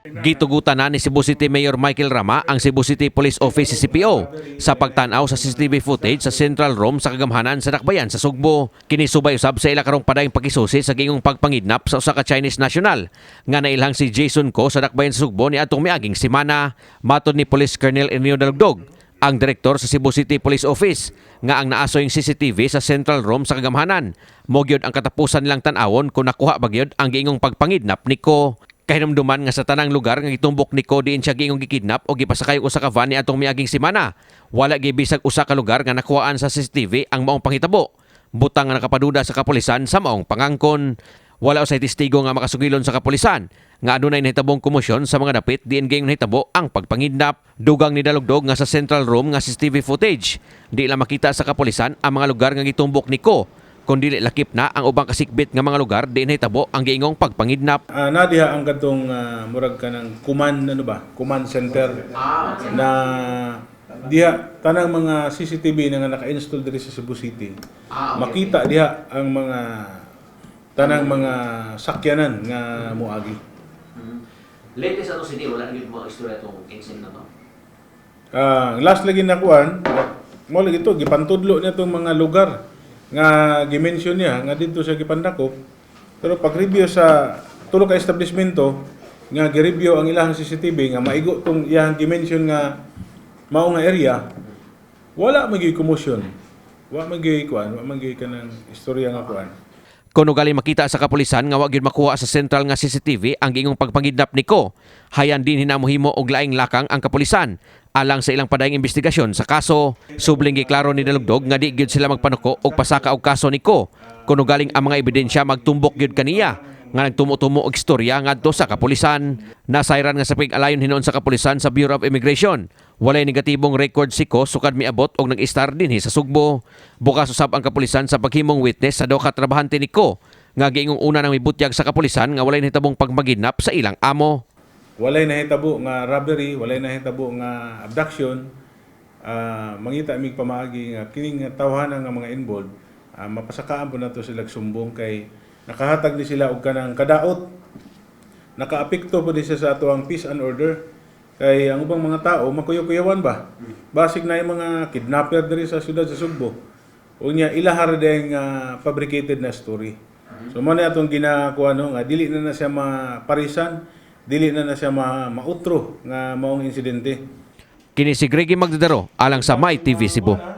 Gitugutan na ni Cebu City Mayor Michael Rama ang Cebu City Police Office CCPO sa pagtan-aw sa CCTV footage sa Central Room sa kagamhanan sa Dakbayan sa Sugbo. Kini subay usab sa ila karong padayong pakisusi sa giingong pagpangidnap sa usa ka Chinese national nga nailhang si Jason Ko sa Dakbayan sa Sugbo ni atong miaging semana. Matod ni Police Colonel Enrio Dalugdog, ang direktor sa Cebu City Police Office, nga ang naasoyng CCTV sa Central Room sa kagamhanan mao gyud ang katapusan nilang tan-awon kung nakuha ba gyud ang giingong pagpangidnap ni Ko. Kahinumduman nga sa tanang lugar nga gitumbok ni Ko diin siya giingong gikidnap o gipasakay og usa ka van ni atong miaging semana, wala gyud bisag usa ka lugar nga nakuhaan sa CCTV ang maong panghitabo. Butang nga nakapaduda sa kapulisan sa maong pangangkon. Wala usay testigo nga makasugilon sa kapulisan nga adunay nahitabong komosyon sa mga dapit diin giingong nahitabo ang pagpangidnap. Dugang ni Dalugdog nga sa Central Room nga CCTV footage, di lang makita sa kapulisan ang mga lugar nga gitumbok ni Ko, kun dili lakip na ang ubang kasikbit nga mga lugar diin nahitabo ang giingong pagpangidnap. Na diha ang katong murag ka ng command ano ba? Command center na diha tanang mga CCTV na nga naka-install diri sa Cebu City. Makita diha ang mga tanang mga sakyanan nga moagi. Latest ato city, wala gyud mo istorya tong incident na to. Last lagi na kuan, mo lagi to gipantudlo niya tong mga lugar nga gi-mention niya nga didto siya gipandakop. Pero pag review sa tulo ka establishmento nga gi-review ang ilahang CCTV nga maigo tong iyang gi-mention nga mao nga area, wala man gyud commotion. Wa man gyud kuan, wa man gyud kanang istorya nga kuan. Kuno gali makita sa kapulisan nga wa gyud makuha sa central nga CCTV ang giingong pagpangidnap ni Ko, hayan din hinamuhimo og laing lakang ang kapulisan alang sa ilang padayong investigasyon sa kaso. Subling giklaro ni Dalugdog nga di gyud sila magpanuko og pasaka og kaso ni Ko kuno galing ang mga ebidensya magtumbok gyud kaniya nga nagtumo-tumo og istorya ngadto sa kapulisan. Nasayran nga sa pig-alayon hinuon sa kapulisan sa Bureau of Immigration, walay negatibong record si Ko sukad miabot og nag-istar dinhi sa Sugbo. Bukas usab ang kapulisan sa paghimong witness sa duha ka trabahante ni Ko nga giingong una nang mibutyag sa kapulisan nga walay nahitabong pagmagidnap sa ilang amo. Walay nahitabo nga robbery, walay nahitabo nga abduction. Mangita mig pamaagi nga kining tawhana nga mga involved, mapasakaan po nato sila sumbong kay nakahatag ni sila og kanang kadaot. Nakaapekto po di siya sa ato ang peace and order. Kay ang ubang mga tao makuyo-kuyawan ba? Basig na yung mga kidnapper diri sa siyudad sa Sugbo. Unya ilahar din nga fabricated na story. So mo na atong ginakuha no nga dili na na siya maparisan, dili na na siya mautro nga maong insidente. Kini si Greggy Magdadaro alang sa My TV Cebu.